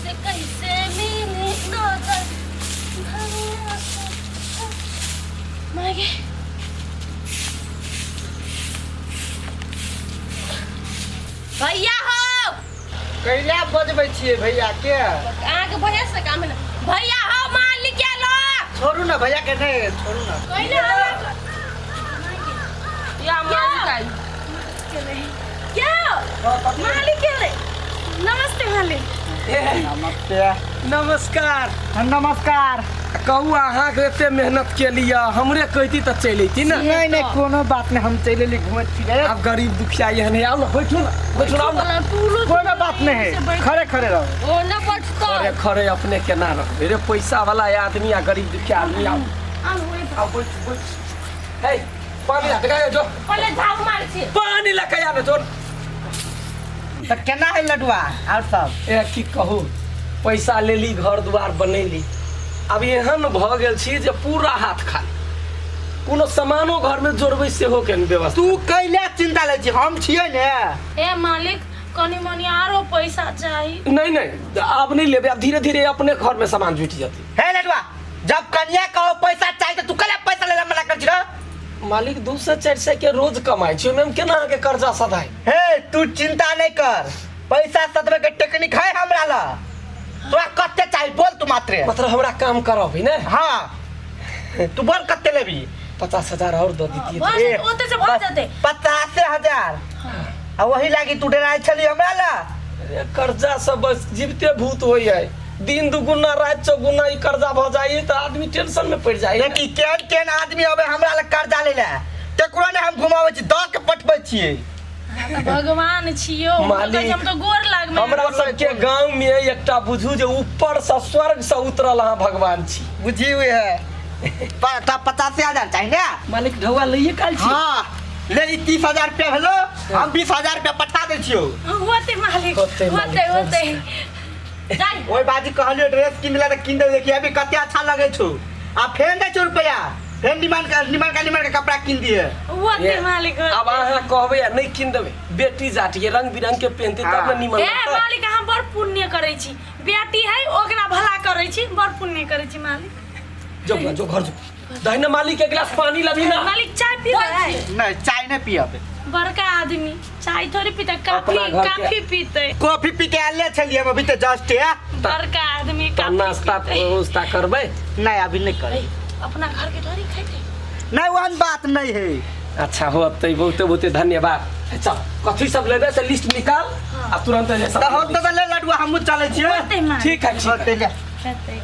से कैसे मिली नजर भैया से। मागे भैया हो। कैला बजबै छियै भैया के? अहाँके भैया से काम है ना। भैया हो, मालिक के लो। छोड़ू ना भैया के, नहीं छोड़ू ना। कैला या मालिक आई। क्या मालिक के ले? नमस्ते मालिक। नमस्ते। नमस्कार। नमस्कार। कहू, अहाँके एते मेहनत के लिए हमरे कहती तऽ चलि अयती ने। नहीं नहीं, कोनो बात नहीं, हम चलि एली घूमैत फिरैत। आब गरीब दुखिया एहन है, आउ ने बैठू ने, बैठू ने, आउ ने। कोनो बात नहीं है, खड़े खड़े रहो। ओ न बैठतो। खड़े खड़े अपने केना रहबै रे, पैसा वाला आदमी आ गरीब दुखिया आदमी। आउ आउ, बैठ बैठ। हे, पानी लऽ के जो। पहिले झाड़ू मारै छी। पानी लऽ के आने जो। तऽ केना है लडुआ और सब? ए की कहू, पैसा लेली, घर दुआर बनैली, आब एहन भऽ गेल छी जे पूरा हाथ खाली, कोनो सामानो घरमे जोड़बै सेहो के व्यवस्था। तू कैला चिंता लै छी, हम छियै ने। ए मालिक, कनी मनी आरो पैसा चाही। नहीं नहीं, आब नहीं लेबै, आब धीरे धीरे अपने घर में सामान जुटि जेतै। हे लडुआ, जब कनिया कहो पैसा चाही तऽ तू कैला पैसा लेला मना कर छी रे? मालिक, 200 400 के रोज कमाइ छी, ओहिमे हम केना अहाँके कर्जा सधाइ? हे, तू चिंता नहीं कर, पैसा सदबे के टेक्निक है हमरा ला। तोरा कते चाही बोल तू मात्रे। मतलब हमरा काम करबही ने? हाँ, तू बोल कते लेबी। 50,000 और दऽ दितियै। भऽ जेतै, ओते से भऽ जेतै। 50,000 आ वही लागी तू डराइ छली हमरा ला। अरे, कर्जा सब बस जीवते भूत होइ है, दिन दुगुना राति चौगुना ई कर्जा भऽ जाइ तऽ आदमी टेंशन में पड़ि जाइ। देखी केहन केहन आदमी अबे हमरा लग कर्जा ले ले, तेकरो ने हम घुमाबै छी, दऽ के पठबै छियै। भगवान छियो हम। मालिक। कहै छी, हम तऽ गोर लागमे। हमरा सबके गांव में एकटा बुझू जे ऊपर से स्वर्ग से उतरल अहाँ भगवान छी। बुझी हुए है। 85,000 चाही ने? मालिक, ढौआ लइए काल छी। हाँ ले, ई 30,000 रुपया भेलो, हम 20,000 रुपया पठा दै छियौ। होते मालिक। होतै मालिक। होते होते जाई। ओहि बाजी कहलियो ड्रेस किन ला तऽ किन दे, देखिए अभी कते अच्छा लगै छौ। आ फेन दै छौ रुपया, फेन डिमांड कर, निमन का निमन के कपड़ा किन दिए। होते मालिक, होते। आब अहाँ कहबै आ नहि कीन देबै, बेटी जाट ये रंग बिरंग के पहनते तब ने निमन ए लगतै। मालिक, अहाँ बड़ पुण्य करै छी, बेटी है ओकरा भला करै छी, बड़ पुण्य करै छी मालिक। जो बुआ, जो घर जो दहिना, मालिक एक गिलास पानी लबी ना। मालिक, चाय पीबै? नहीं, चाय नहीं पियब। बड़का आदमी चाय थोड़ी पीते, काफी अपना घर के- काफी पीते। कॉफी पी के आले छलियै हम अभी तऽ जस्ट है। बड़का आदमी तऽ काफी नाश्ता पीते। उस्ता करबै? नहीं, अभी नहीं करे। अपना घर के थोड़ी खैते। नहीं, ओहन बात नहीं है। अच्छा होतै, बहुते बहुते धन्यवाद। चल, कथी सब लेबै से लिस्ट निकाल आ तुरंत जे सब तऽ हम तऽ ले लडुआ, हमहूँ चलै छियै। होते मालिक। ठीक है, ठीक है। होतै ले। होते।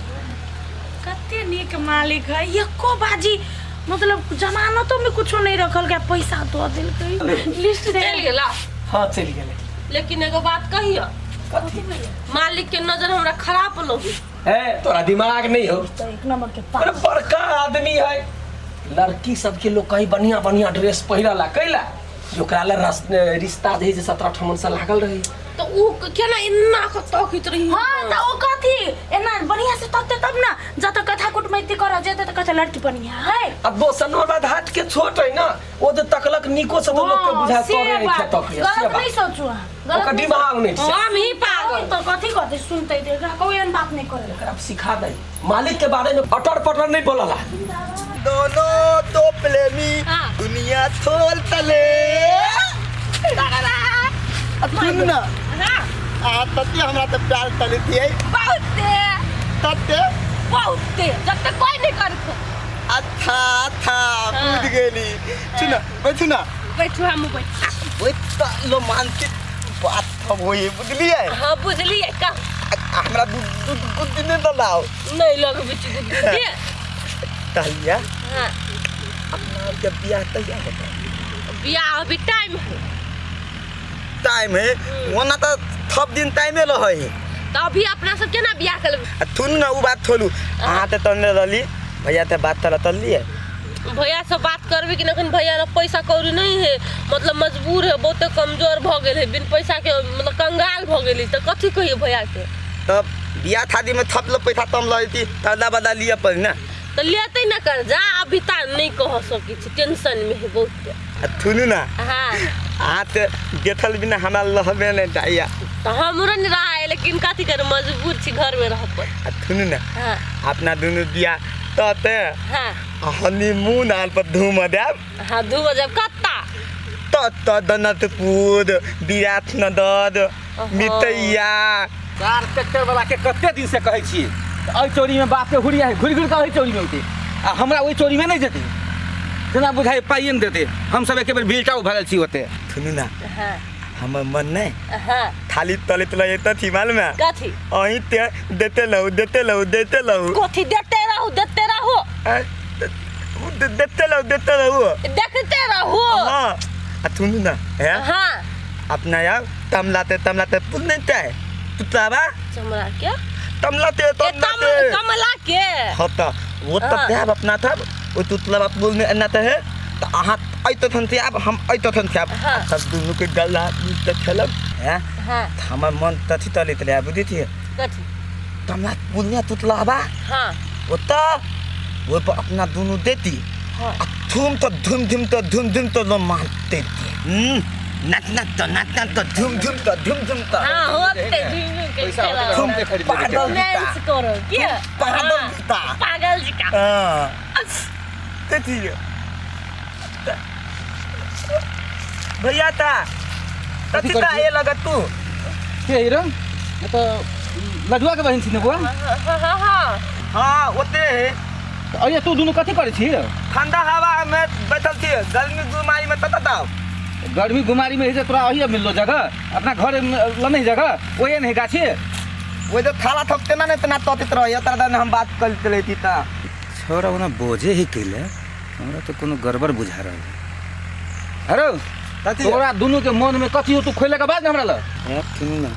कते नीक मालिक है, एको बाजी मतलब जमानतो में कुछो नहीं रखल गया, पैसा दऽ देलकै, लिस्ट दे। चलि गेला? हाँ, चलि गेलै। लेकिन एगो बात कहियो, मालिक के नजर हमरा खराब लगे। है तोरा दिमाग नहीं हो। तो एक नंबर के अरे, बड़का आदमी है, लड़की सबके लोग कहीं बढ़िया बढ़िया ड्रेस पहिरला कैला जे ओकरा ले रिश्ता जे है जे 17 ठमन से लागल रही। तऽ उ केना एना कऽ तकैत रही? हाँ, तऽ ओ कथी एना बढ़िया से तकते तब ना, जत कथा कुटमैती करऽ जेते तऽ कहते लड़की बढ़िया है। अब दोसर नंबर बाद हाथ के छोट है ना, ओ जे तकलक निको से तो लोग के बुझाय से तोरे बात। के तकैया, से गलत बात। नहीं सोचू अहाँ, गलत ओकर नहीं। दिमाग नहीं छै। हम ही पागल। तो कथी कहते सुनते ते, एकरा कोई एहन बात नहीं करे। एकरा सिखा दे, मालिक के बारे में अटर पटर नहीं बोलला। दोनों तो प्रेमी हाँ। दुनिया थोल तले सुन ना। हाँ। आ तते हमरा तऽ प्यार तले थिए। बहुते। तते। बहुते, जब तक कोई नहीं करतो। अच्छा अच्छा। हाँ। बुझ गेली। सुन, बैठू ना। बैठू, हम बैठ। ओइ तऽ रोमांटिक बात सब होई, बुझलियै? हाँ, बुझलियै का। आ हमरा दूध दूध गुद्दी नहि दलाओ। नहीं लगबै छी गुदगुदी। कहलियै। हाँ। अपना आरके बियाह तैयार होतै? बियाह अभी टाइम है। टाइम है, ओना तऽ थप दिन टाइमे रहै है। तऽ अभी अपना सब केना बियाह कर लेबै? आ थुन ने, उ बात छोड़ू, अहाँ तऽ तने रहली, भैया तऽ बात तऽ तलियै। भैया से बात करबे कि अखन भैया लग पैसा कौड़ी नहीं है, मतलब मजबूर है, बहुते कमजोर भऽ गेल है, बिन पैसा के मतलब कंगाल भऽ गेली, तऽ कथी कहियै भैया के? तब बियाह शादी में थप लो पैसा तम लैती, तदा बदा लिअ पड़ी ना। तऽ लेतै ने कर्जा, अभी ता नहीं कह सकै छी, टेंशन में है बहुत। आ थुनू ना। हाँ। अहाँ तऽ देखल बिना हमरा लहबे नहि जाइया। तऽ हमरो नहि रहा है लेकिन कथी करू मजबूर छी घरमे रहऽ पड़त। आ सुनू ने। हाँ। अपना दुनू बियाह तते हाँ। हनीमून आल पर धूम देब। हाँ, 2 बजे कत्ता? त दनतपुर विराट नगर मितैया। कार ट्रैक्टर वाला के कते दिन से कहै छियै तऽ एहि चोरीमे बापके हुरिया है घुरि घुरि कऽ एहि चोरीमे औतै आ हमरा ओहि चोरीमे नहि जेतै, जेना बुझाइ पाइए नहि देतै। हमसब एके बेर बिलटा उभरल छी ओते। सुनू ने। हाँ। हमर मन नहीं हाँ। थाली तले तले एतऽ थी मालूम है? कथी? अहीं ते देते लहू, देते लहू, देते लहू। कथी देते रहू, देते रहू? देते लहू, देते लहू। देखते रहू। हाँ, आ सुनू ना है। हाँ। अपना यार तमलाते तमलाते पुल नहीं ते तुतलाबा। चमड़ा के? तमलाते। ए, तमलाते। कमला के? हाँ, तो वो तो देब अपना था वो तुतलाबा पुल में एना ते है तो अहाँ अइतो थन से आब, हम अइतो थन से आब। हाँ। सब दुनू के गला मिल के खेलब हैं। हाँ। हमर मन तथी तलित रहे, बुझै छियै? कथी? तमला पुल में तुतलाबा। हाँ। ओतऽ ओहि पर अपना दुनू देती। हाँ। आ धूम तो धूम धूम तो धूम धूम तो लो मारते नाच नाच तो नाच नाच तो धूम धूम तो धूम धूम तो। हाँ, होते झुम झुम के। पैसा होतै खेलब। तऽ हम खरीद लेबै। पागल। रोमांस करो के? पागल। हाँ, जीता। पागल जी का। हाँ, कथी भैया ता कथी ता ये लगत तू? के है रे? ये तऽ लडुआ के बहिन छी ने बुआ? हाँ हाँ हाँ। हाँ, ओते है। तऽ अरे, तू दुनू कथी करै छी? ठंडा हवा में बैठल छी, गर्मी गुमाई में तत दाव। गर्मी गुमारी में तोरा अहिया मिललो जगह? अपना घर ल नहीं जगह ओहे नहीं गाछी। वो जो थाला थपते ना इतना ततित रहे तोरा दने हम बात करते रहती ता। छोरा ओना बोझे ही कैले, हमरा तो कोनो गड़बड़ बुझा रहल है। अरे। कथी? तोरा दुनू के मन में कथी हो, तू खोले के बाद ने हमरा ल। ए, सुनू ना,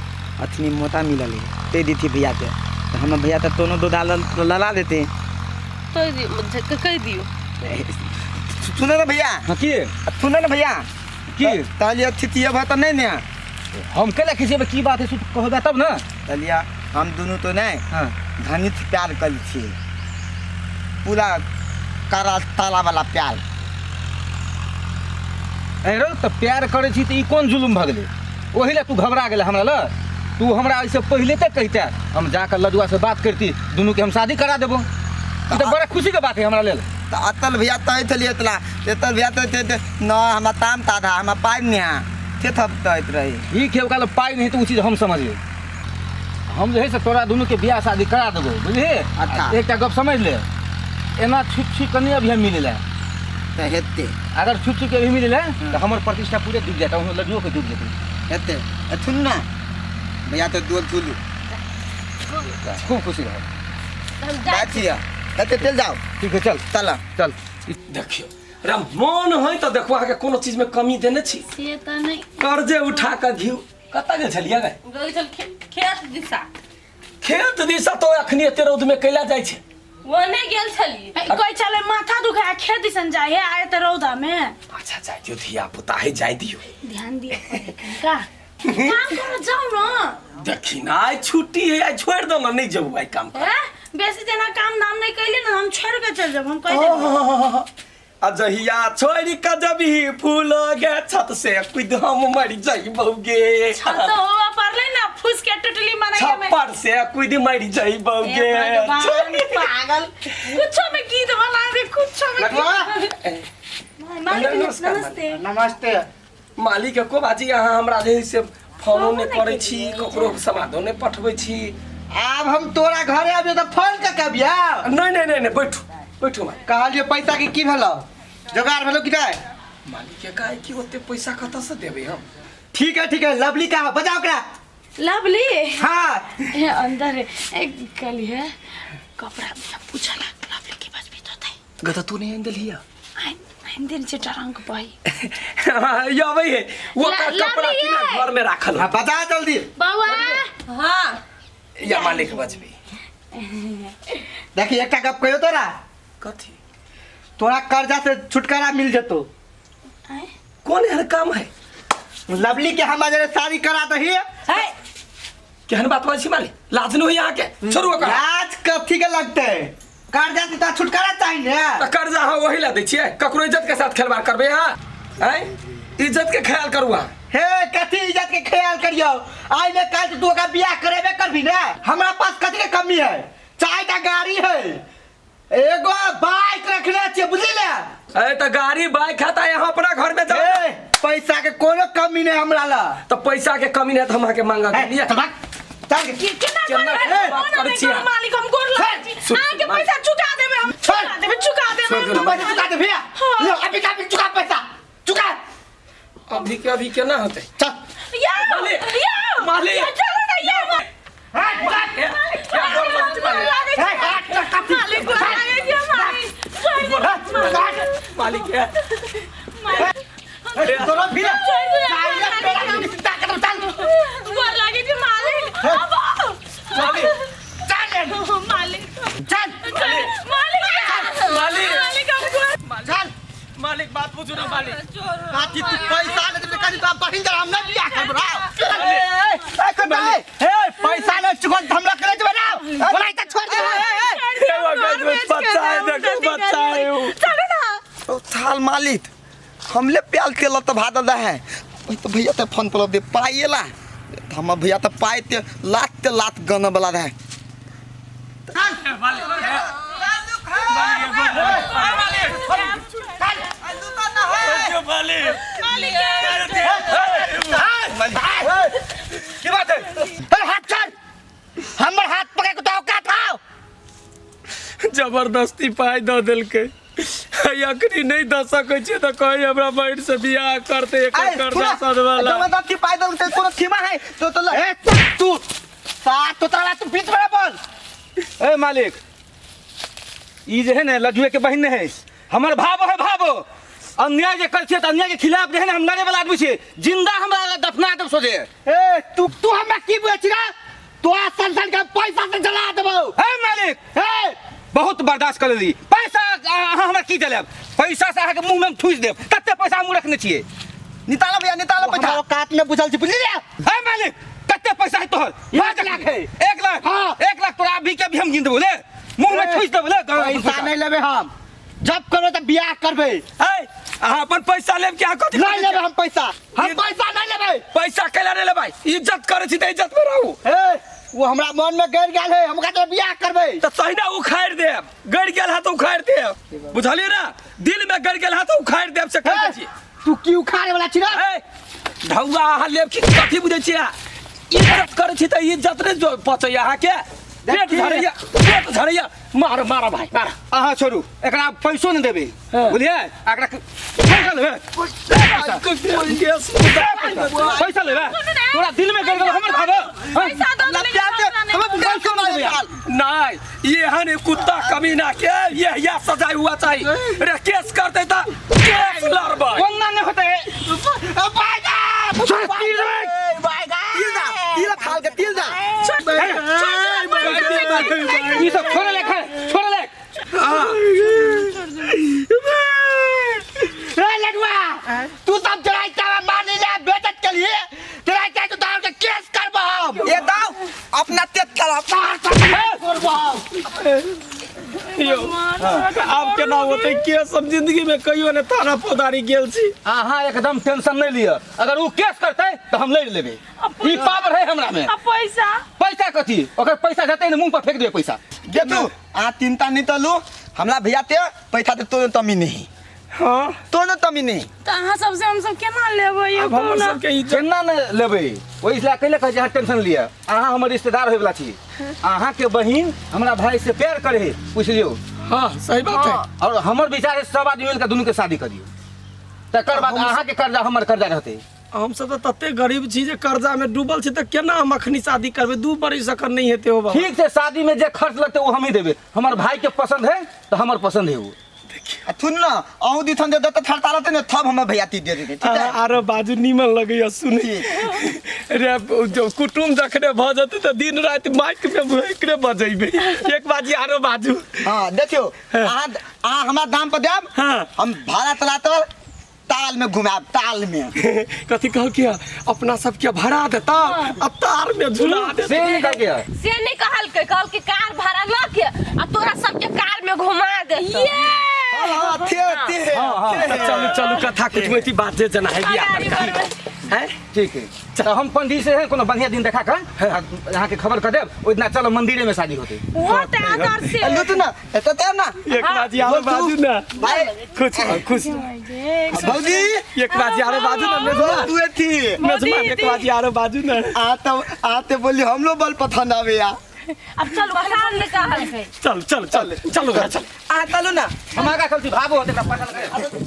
अथनी मोटा मिलल है ते दी भैया के तो हम भैया तो दोनों दो डाल लला देते। तो कहि दियौ। सुनो ना भैया। हाँ, की? सुनो ना भैया। की? तालिया थितिया भा तो नहीं ने। हम केला खिसेबै? की बात है, तू कहबे तब ना। तालिया हम दोनों तो नहीं। हाँ। घनिष्ठ प्यार कर छी, पूरा कारा ताला वाला प्यार। अरे रौ, तऽ प्यार करै छी तऽ ई कोन जुलुम भऽ गेलै? ओहि लए तू घबरा गेलै हमरा ल? तू हमरा एहिसँ पहिले तऽ कहिते, हम जाकऽ लडुआ से बात करती, दुनू के हम शादी करा देबो। ई तऽ बड़ा खुशी के बात है हमरा लेल। तो अतल भैया तय छलिए एतला एतल भैया तो न हमरा ताम ताधा हमरा पाइ नहीं है थे थप तैत रही। ई के ओकरा लग पाइ नहीं तऽ ओ चीज हम समझबै। हम जे है से तोरा दुनू के बियाह शादी करा देबो, बुझलिही? अच्छा। एकटा गप समझ ले, एना छुप छुप कऽ नहि अभी हम मिले तऽ हेतै। अगर छुप छुप के अभी मिले तऽ हमर प्रतिष्ठा पूरे डूबि जायत, हमर लड्डुओ के डूबि जेतै। हेतै, सुन ना भैया तो दूर चुलू। खूब खुशी रह। हम जाइ। बात छियै हेतै, चल जाओ। ठीक है, चल। चल। चल। देखियौ रा मन है तऽ देखो, अहाँके कोनो चीजमे कमी देने छी? से तऽ नहि। कर्जे उठा कऽ घी कतऽ गेल छलियै गे? गेल छल खेत दिशा। खेत दिशा तो अखनी एते रौदमे कैला जाइ छै? ओने गेल छलियै। ए, कोई चले माथा दुखाय खेत दिसन जाए है आए तऽ रौदा में। अच्छा, जाइ दियौ, धिया पुता है, जाइ दियौ। ध्यान दिअ पड़े का काम करो, जाओ ना। देखी ना, आइ छुट्टी है, आइ छोड़ि दो ना, नहि जेबू आइ काम कर। हैं, बेसी जेना काम धाम नहीं कैली ना, हम छोड़ के चल जाब, हम कह देब। आ जहिया छोड़ि कऽ जबही फूल गे, छत से कूद हम मरि जइबौ गे। छत तो होवा पड़ले ना, फूस के टुटली मारे के में। छप्पर से कूद मरि जइबौ ए गे। भगवान, पागल, कुछो में गीत बना दे, कुछो में गीत। मालिक। नमस्कार। नमस्ते। नमस्ते। मालिक को बाजी, अहाँ हमरा जे है से फोनो नहि फोनो नहि करै छी, केलियै। ककरो समाधो नहि पठबै छी। आब हम तोरा घरे अबियो तऽ फोन कऽ के अबियो? नहि नहि नहि नहि, बैठू बैठू मालिक। कहलियो पैसा के की भेलो, जोगाड़ भेलो कि नहीं? मालिक के काहे कि ओते पैसा कतऽ से देबै हम? ठीक है, ठीक है। लवली का बजाओ ओकरा। लवली? हाँ। ए, अंदर है। ए, कल है कपड़ा पूछला लवली के पास भी तो थे। गता तू नहि आनि देलही? आइन आइन दिन से डरंग पाई। अबै है वो कपड़ा लवली की ना है। घर में राखल। हाँ, बजा जल्दी। बउआ। हाँ। या मालिक बजबी। देखी, एकटा गप कहियो तोरा। कथी? तोरा कर्जा से छुटकारा मिल जेतो। आए? कोन एहन काम है? लवली के हम जरे शादी करा दही। है। केहन बात बाजै छी मालिक, लाज नहि होइए अहाँके? छोड़ू ओकरा। लाज कथी के लगते? कर्जा से तोरा छुटकारा चाहिए ने? तऽ कर्जा अहाँ ओही लए दै छियै? ककरो इज्जत के साथ खेलबाड़ करबै अहाँ? आँय, इज्जत के ख्याल करू अहाँ। हे कथी इज्जत के ख्याल करियो आई ने काल तू ओकरा बियाह करेबे करबी ने हमरा पास कथी के कमी है चाय का गाड़ी है एगो बाइक रखने छियै बुझली ने अरे तो गाड़ी बाइक खाता यहाँ अपना घर में जाओ ए पैसा के कोनो कमी नहीं हमरा ला तो पैसा के कमी नहीं तो हम अहाँके मांगा के लिए चल भाग चल के केना केना करबै? बात कोना करै नहि छियै? करू मालिक हम गोर लगै छी सुन, अहाँके सुन, पैसा चुका देबै हम छोड़। चुका देबै चुका देबै छोड़ तू पैसा चुका दे भैया हाँ। लो अभी का अभी चुका पैसा चुका अभी के अभी केना होतै चल यौ मालिक, यौ मालिक। यौ, चलू ने यौ हट चल क्या गोर लगै छी मालिक? हे, हट, चल, कथी? मालिक गोर लागै छी मालिक छोड़ि दियौ, हट, हट। मालिक है मालिक तोरा भी ना छोड़ि दियौ, चल, गोर लागै छी। तोरा चल चल गोर लागै छी मालिक अब मालिक चल मालिक चल मालिक मालिक। मालिक हम गोर चल मालिक बात पूछू ना मालिक बाकी तू पैसा ले देबे कनी तो बहिन जरा हम नहीं बियाह करबो राव ए ए ए पैसा नहीं चुकल त हमरा करे जेबे राव बोलाई त छोड़ दे बच्चा है देखो बच्चा है वो। चलू ना ओ थाल मालिक हमले प्याल तेल तो भाद दा है ओइ तो भैया ते फोन पर दे पाइला हम भैया तो पाए ते लात ते लात गाना वाला रहे की बात है ए हाथ छोड़ हमर हाथ पकड़ के तो औकात आओ जबरदस्ती पाइ दऽ देलकै अखनी नहि दऽ सकै छियै तऽ कही हमरा बहिन से बियाह करते एकर कर्जा सधवाला जबरदस्ती पाए दल ते कोनो थीमा है तो तो ए तू सात तो तारा तू बीच में बोल ए मालिक ई जे है ने लजुए के बहिन है हमर भाव है भाव अन्याय जे करै छियै तऽ अन्याय के खिलाफ जे है ने हम लड़े वाला आदमी छियै जिंदा हमरा दफना देब सोझे ए तू तू हमरा की बुझै छी रे तोरा सन सन के पैसा से जला देबो हे मालिक ए बहुत बर्दाश्त कर लेली पैसा अहाँ हमरा की जलायब पैसा से अहाँके मुँह में हम ठूसि देब तते पैसा हम रखने छियै निताला भैया निताला पैसा हमरा औकात में बुझल छी बुझली रे हे मालिक कते पैसा है तोहर 1 लाख है। 1 लाख हाँ। 1 लाख तोरा अभी के अभी हम गिन देबो ले मुँह में ठूसि देबो ले पैसा नहीं लेबे हम जब करो तब बियाह करबे है अहाँ अपन पैसा लेब कि अहाँ कथी नहीं लेबे हम पैसा हम पैसा नहीं लेबे पैसा कैला नहि लेबै इज्जत करै छी तऽ इज्जत में रहू ए वो हमरा मन में गड़ गेल है हम कहते बियाह करबे तऽ तहिना उखाड़ि देब गड़ि गेल है तऽ उखाड़ि देब बुझलियै ने दिल में गड़ि गेल है तऽ उखाड़ि देब से कहि दै छी तू की उखाड़े वाला छी रे ए ढौआ अहाँ लेब कि कथी बुझै छियै इज्जत करै छी तऽ इज्जत नहि जो पचैया अहाँके पेट झड़ैया पेट झड़ैया मार मार भाई मार अहाँ छोड़ू एकरा पैसो नहि देबै हाँ। बुझलियै एकरा पैसा लेबै पैसा लेबै तोरा दिल में गड़ गेल हमर खाबो पैसा दऽ देबै प्यार के हमरा हमें पैसा नहीं नहीं नहीं ये हन कुत्ता कमीना के ये या सजाई हुआ चाहिए रे केस करते ता केस लड़बै कोना नहि होतै तिल दा तिल थाल के तिल दा ई सब छोड़े ले खा छोड़े ले रे लडुआ तू सब जराई तारा मारने ले बेइज्जत के लिए तेरा चाहे तो दारू के केस करबो हम ये दाओ अपना तेत तरफ करबो हम यौ आब केना होतै केस हम जिंदगी में कहियो ने थाना फौजदारी गेल छी अहाँ एकदम टेंशन नहीं लिअ अगर ऊ केस करतै तऽ हम लड़ि लेबै ई पावर है हमरा में आ पैसा पैसा कथी ओकर पैसा जतै ने मुंह पर फेंक देबै पैसा दे तू आ चिंता नहीं तलू हमरा भैया ते पैसा ते तो तमी नहीं हाँ तो न तमी नहीं तऽ अहाँ सबसे हम सब केना लेबै यौ आब हमर कहू ना सबके इज्जत केना ने लेबै ओहि लए कैले कहै छै अहाँ टेंशन लिअ अहाँ हमर रिश्तेदार होइवला छी अहाँके बहिन हमरा भाई से प्यार करे है पूछ लियौ हाँ सही बात है और हमर विचार है सब आदमी मिलकर दुनू के शादी करियौ तकर बाद अहाँके कर्जा हमर कर्जा रहतै हम सब तऽ तते गरीब छी जे कर्जा में डूबल छी तऽ केना हम अखनी शादी करबै 2 बरिस अखन नहि हेतै हो बाबा ठीक छै शादी में जे खर्च लगतै ओ हमही देबै हमर भाई के पसंद है तऽ हमर पसंद है ओ आ सुन न अहूँ दिथन दे त थरता रहते ने तब हमर भैया ती दे देते ठीक है आरो बाजू नीमन लगैया सुनी रे जो कुटुम जखने भऽ जेतै तऽ दिन राति माइक में एकरे बजेबै एक बाजी आरो बाजू हां देखियो अहाँ अहाँ हमरा दाम पर देब हाँ। हम भाड़ा तला तर ताल में घुमाब ताल में कथी कहल कि अपना सबके भरा देता आ तार में झुला देता से नहीं कहलकै से नहीं कहलकै कहलकै कार भाड़ा लऽ के आ तोरा सबके कार में घुमा देतौ हाँ थे थे हाँ, हाँ। चलू चलू कथा कुटमैती बात जे जना है बियाह अगाड़ी बढ़बै। हैं ठीक है तो हम पंडित से हैं कोनो बढ़िया दिन देखा कर अहाँ के खबर कर देब ओहि दिना चलो मंदिरे में शादी होते। वो तऽ आदर से लू तू ना एतऽ ते ना एक बाजी आरो बाजू ना। भाई खुश खुश। भौजी एक बाजी आरो बाजू ना मेजमा। तू एथी मेजमा एक बाजी आरो बाजू ना। आते आते बोली हम लोग बल पथन आवे या। अब चलू पसार निकाल चल चल चल चलो घर चल। आ चलू ना। हम आगा चलती भागो होते पता लगे।